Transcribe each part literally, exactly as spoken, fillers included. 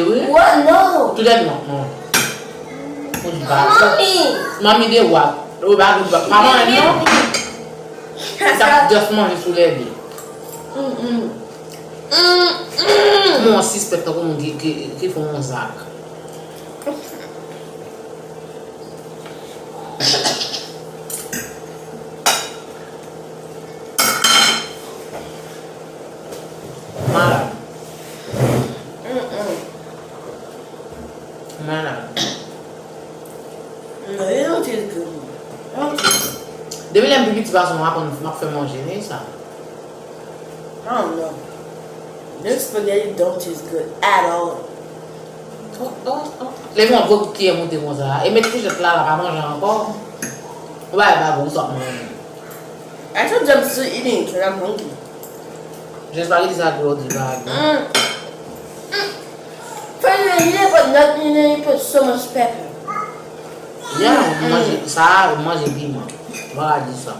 de, wi. Wè, non. Toulède, non, non. Ou di ba. Manmi. Manmi de wa. Ou ba, ou ba. Pa manman, non. Sa just manje sou lède. Mm, mm. Mm, mm. Mwen sispèk tankou moun ki, ki, ki fè yon zak. Malad. Mm-mm. Malad. Non, e yon ti gri. Yon ti gri. Depi lè m pi piti, paske m aprann m ap fè manje, men sa. I don't know. This spaghetti don't taste good at all. Oh, oh, oh. Leve yon gwo kout kiyè moute konsa. E met foujèt la, la pa manje ankò. Ou pa ba bon sa manje. I told you I'm still eating because I'm hungry. Jan espageti sa gwo di pa gwo. Mm. Mm. Finally, you put nothing in there, you put so much pepper. Yeah, ou manje sa, ou manje piman. Mwen ka di sa.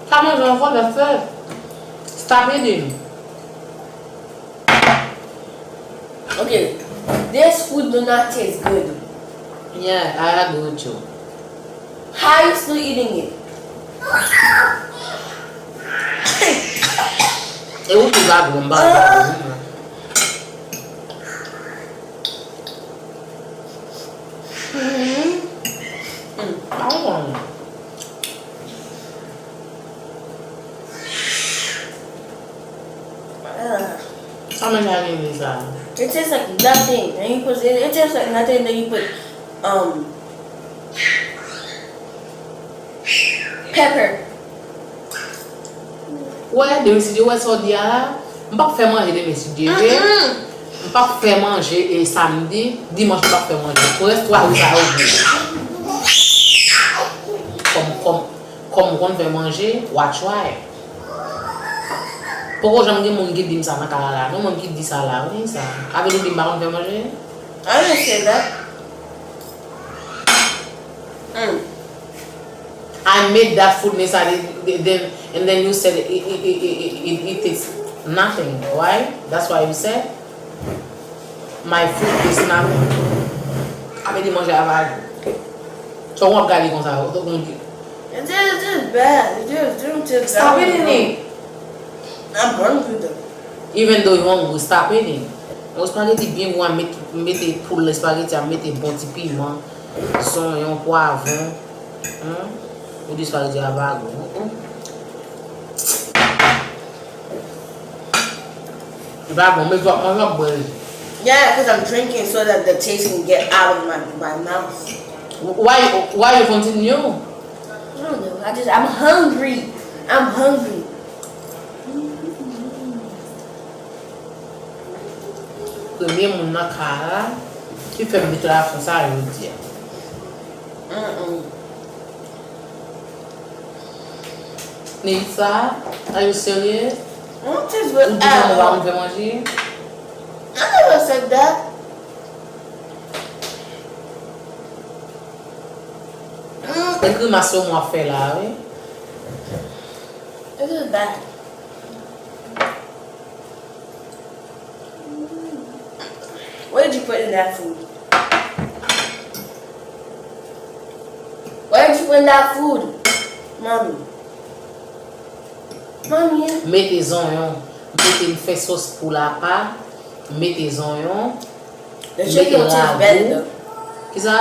Sa manje yon fò lè fè. Stop eating. Okay, this food do not taste good. Yeah, I agree with you. How you still eating it? E ou tou gad mwen ba. Mm. Sa manje a gen sa. It tastes like nothing. And you put it, it tastes like nothing. Then you put um pepper. Ou wè, demen si Dye wè sa w di a la, m p ap fè manje demen si Dye vle. M p ap fè manje e samdi, dimanch m p ap fè manje. Pou rès twa jou sa yo gou. Kòm, kòm, kòm m konn fè manje, w a try. Poko janm gen moun ki di m sa nan kay la, non, moun ki di sa la, wi, sa. Avè nou di m pa konn fè manje? I didn't say that. Mm. I made that food, Miss Adi, then, and then you said it, it, it, it, it, it tastes nothing, right? That's why you said my food tastes nothing. Avè di manje a pa gou. So w ap gade konsa, w ap di. It is, it is bad. It is, it is Stop eating it. I'm hungry though. Even though you hungry, stop eating. Yon espageti byen gou, a met, mete pou l espageti a, mete bon ti piman, zonyon, pwavwon. Hmm? Ou di espageti a pa gou. Hmm? Li pa bon, men w ap manje, w ap bwè. Yeah, because I'm drinking so that the taste can get out of my, my mouth. Why, why you continue? I don't know. I just, I'm hungry. I'm hungry. Premye moun nan kay la ki fè m deklarasyon sa a jodi a. Mm-mm. Neysa, are you serious? I don't taste Ou good di manman at pa all. Konn fè manje? I never said that. Mm, E grimas yo mwen ap fè la, wi. This is bad. What did you put in that food? What did you put in that food, mommy? Mommy. Mete zonyon, mete m fè sòs poul apa, mete zonyon, The chicken will taste better though. Kisa?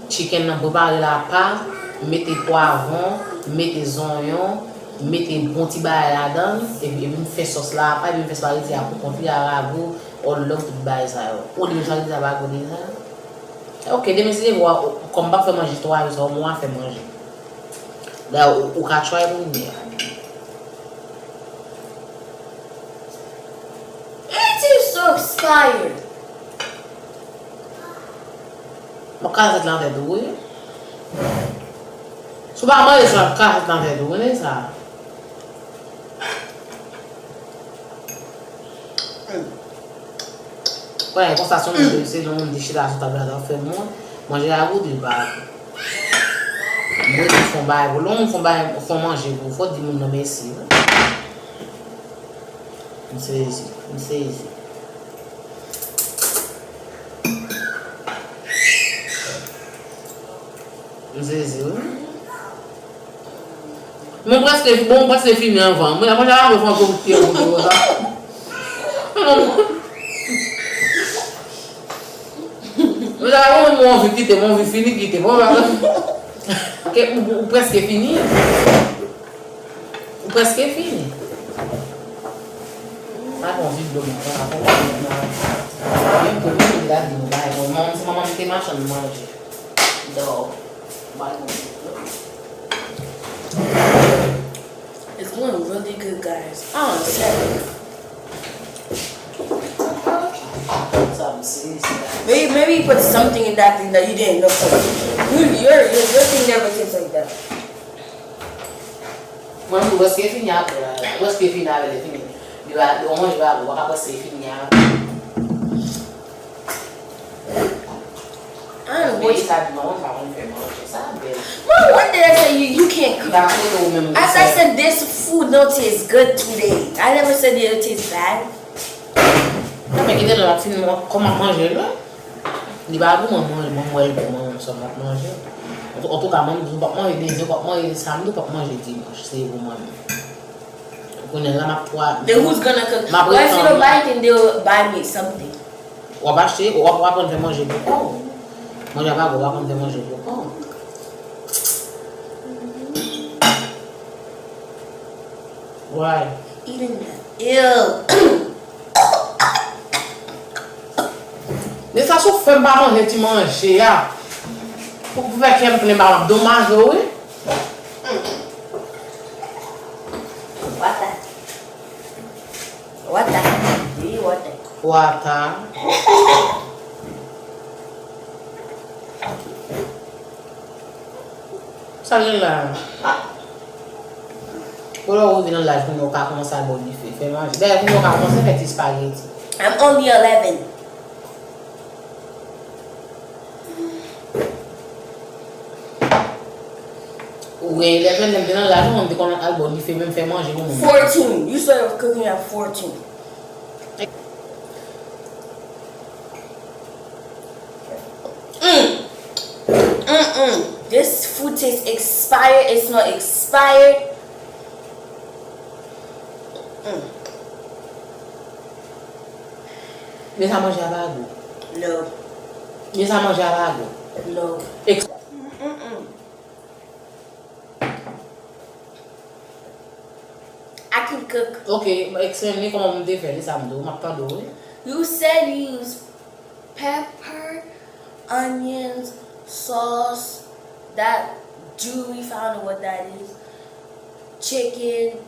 Chicken nan prepare l apa, mete pwavwon, mete zonyon, mete bon ti bagay ladan l, epi, epi m fè sòs la apa, epi m fè espageti a pou kont li a rago, all love tout bagay sa yo. Ou di m espageti a pa gou deja? Ok, demen si Dye vle, kòm m p ap fè manje twa jou sa, omwen w a fè manje. Dayè, ou, ou ka try pou m ye a. It is so expired. M ap kase tèt lan tèt ou, wi. Si w pa manje sa, m ap kase tèt lan tèt ou, konnen sa. Wè, konsa se yon moun, se yon moun ki chita sou tab la, t ap fè moun manje a gou, di l pa gou. Mwen te fon bagay pou lè yon moun fon bagay, fon manje pou ou, fò w di moun nan mèsi, wi. M sezi, m sezi. M sezi, wi. Mwen prèske, bon, mwen prèske fini anvan. Mwen, mwen ta vle fè yon kout pye pou mwen sa. Mwen ta vle mwen anvi kite, mwen anvi fini kite. Mwen pa ke ou, ou prèske fini. Ou prèske fini. Sa gon vide dlo mwen pran la pou mwen nan. Menm pou mwen la di nou bagay mwen. Manman, se manman m te Machann manje. Dog. Bay mwen. It's going really good, guys. Oh, I'm sick. Maybe, maybe you put something in that thing that you didn't know. You, your, your, your thing never tastes like that. Mwen, m prèske fini apre la, la. Prèske fini avè l, fini. Li va, li manje, li va, w pa ka prèske fini a. I don't know what you. Sa di, mwen, sa konn fè manje. Sa bèl. Mom, one day I said you, you can't cook. As I said, this food don't taste good today. I never said it taste bad. Non, men kite l ap fin kòman manje l. Li pa goumen, mwen, mwen, mwen, mwen, mwen, sa m ap manje. Antouka, mwen, m di w p ap manje demen, w p ap manje samdi, w p ap manje dimanch. Se pou mwen menm. Kounye a la, m ap twa. Then who's gonna cook? M ap. What if you don't buy anything, they'll buy me something. W ap achte, w ap, w ap aprann fè manje pou kò w. Manje pa gwo, w ap aprann fè manje pou kò w. Why? Eating that. Ew. Nesa, si w fè m pa manje ti manje a, pou, pou fè kè m plen, m ap domaj ou, wi. Wata. Wata. Wi, wata. Wata. Sa gen la? Pou lè w rive nan laj kounye a, w ka kòmanse al bò dife, fè manje. Dayè, kounye a w ka kòmanse fè ti espageti. I'm only eleven. Ou gen eleven, lè m te nan laj ou, m te konn al bò dife, menm fè manje pou moun. Fourteen. You started cooking at fourteen. Mm. Mm-mm. This food tastes expired. It smell expired. Mm. Men sa manje a pa gou. No. Men sa manje a pa gou. No. Ex- Mm-mm. I can cook. Ok, explain me kòman m te fè li, sa m di w, m ap tande w, wi. You said you use pepper, onions, sauce, that Julie found out what that is, chicken,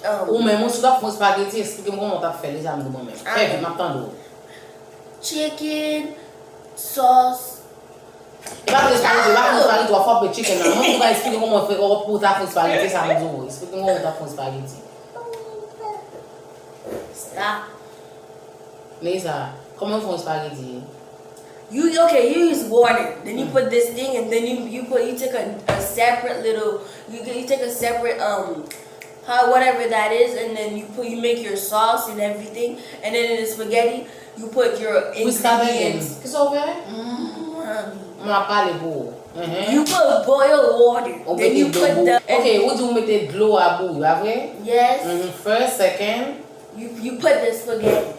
um, ou menm, ou si w t ap fè yon espageti, eksplike m kòman w t ap fè li, sa m di w mwen menm. Fè vit, m ap tande w. Chicken, sauce, E pa fè espageti, e pa fè espageti, w ap fè chicken nan. Mwen, ou ka eksplike kòman w fè, ou ta fè espageti, sa m di w. Eksplike m kòman w ta fè espageti. Stop. Men sa, kòman w fè espageti? You, okay, you use water, then you put this thing, and then you, you put, you take a, a separate little, you, you take a separate, um, how, whatever that is, and then you put, you make your sauce and everything, and then in the spaghetti, you put your ingredients. Ki sa w fè? Mm, mommy. M ap pale pou ou. Mhm. You put boil water. Ou then mete you dlo put bou-, the, ok, ou di ou mete dlo a bouyi, pa vre? Yes. Mhm. First, second. You, you put the spaghetti.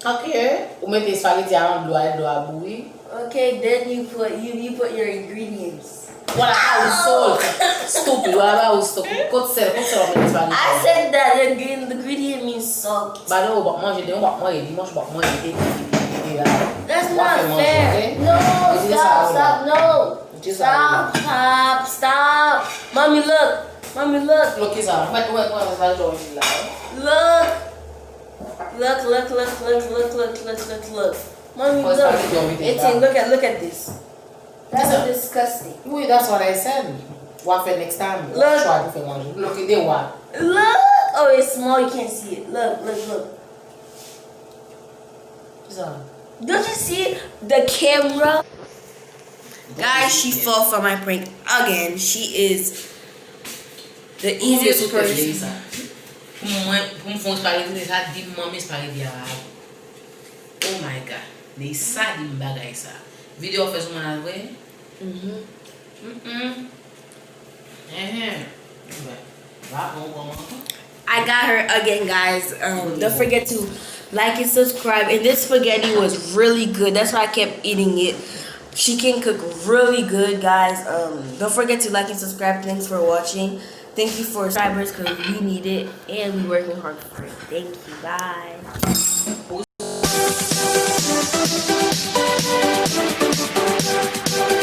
Ok. Ou mete espageti a nan dlo a, dlo a bouyi. Ok, then you put, you, you put your ingredients. What about salt? Stupid. What about stupid? Kot sèl, kot sèl w ap mete espageti a? I said that the ingredient, ingredient means salt. Ba non, w p ap manje demen, w p ap manje dimanch, w p ap manje epi, epi, epi la. That's not fair. No, stop, stop, no. Stop, stop, stop. Mommy, look. Mommy, look. Look, kisa? Mwen, mwen, mwen, sa jò m di la. Look. Look, look, look. Mommy, look. Etienne, look at, look at this. That's disgusting. Wi, that's what I said. W a fè next time. Look. Try pou fè manje. Look, de wa. Look. Oh, it's small. You can't see it. Look, look, look. Kisa? Don't you see the camera? Guys, she fall for my prank again. She is the easiest person. Pou mwen, pou m fè yon espageti, deja di m manmi espageti a. Oh my God. Neysa di m bagay sa. Videyo w fè sou mwen a vre? Mhm. Mm-mm. Enhen. Bon, va pran yon kòman. I got her again, guys. Um, don't forget to like and subscribe. And this spaghetti was really good. That's why I kept eating it. She can cook really good, guys. Um, don't forget to like and subscribe. Thanks for watching. Thank you for subscribers, 'cause we need it and we working hard for it. Thank you. Bye.